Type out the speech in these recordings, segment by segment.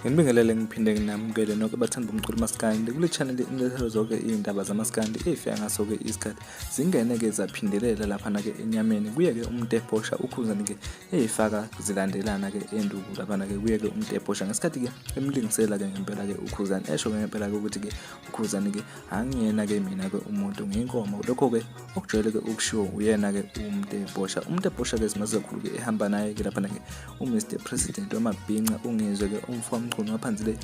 Nginibingelele ngiphinde nginamukele nonke bathandi bomculo maskandi kule channel inilethela zonke iy'ndaba zamaskandi ey'fika ngaso-ke isikhathi zingene-ke zaphindelela laphana-ke enyameni kuye-ke umtebhosha ukhuzani-ke eyifaka zilandelana-ke enduku laphana-ke kuye-ke umtebhosha ngesikhathi-ke emlingisela-ke ngempela-ke ukhuzani esho-ke ngempela-ke ukuthi-ke ukhuzani-ke angiyena-ke mina-ke umuntu ngiyinkomo lokho-ke okujwayele-ke ukushiwo uyena-ke umtebhosha umtebhosha-ke simazi kakhulu-ke ehamba naye-ke laphana-ke uMr President wamabhinca ungizwe-ke umfo wamchunu waphansi le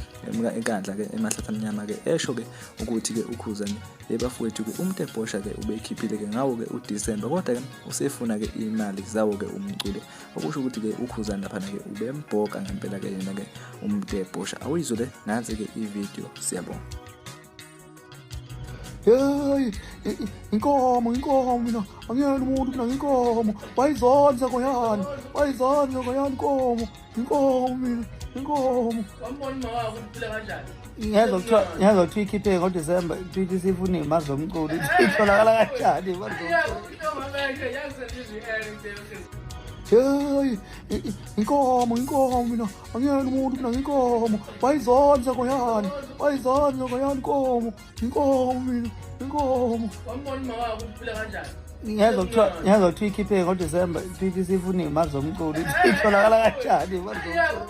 enkandla-ke emahlathi amnyama-ke esho-ke ukuthi-ke ukhuzani Yebafowethu-ke uMtebhosha-ke ubekhiphile-ke ngawo-ke uDisemba kodwa-ke usefuna-ke imali zawo-ke umculo okusho ukuthi-ke uKhuzani laphana-ke ubembhoka ngempela-ke yena-ke uMtebhosha. Awuyizwe le nansi-ke ividiyo siyabonga. Hey, inkomo, inkomo mina angiyena umuntu mina nginkomo. Bayizonza koyani, bayizonza koyani inkomo. Inkomo mina, inkomo. Wambona umama wakho uphila kanjani? Ngiyezwa kuthiwa ngiyezwa kuthiwa ikhiphe ngoDecember kuthiwa isifuna iy'mali zomculo itholakala kanjani iy'mali zomculo? Hey, inkomo, inkomo mina angiyena umuntu mina nginkomo. Bayizonza koyani, bayizonza koyani inkomo. Inkomo mina, inkomo. Wambona umama wakho uphila kanjani? Ngiyezwa kuthiwa ngiyezwa kuthiwa ikhiphe ngoDecember kuthiwa isifuna iy'mali zomculo itholakala kanjani iy'mali zomculo?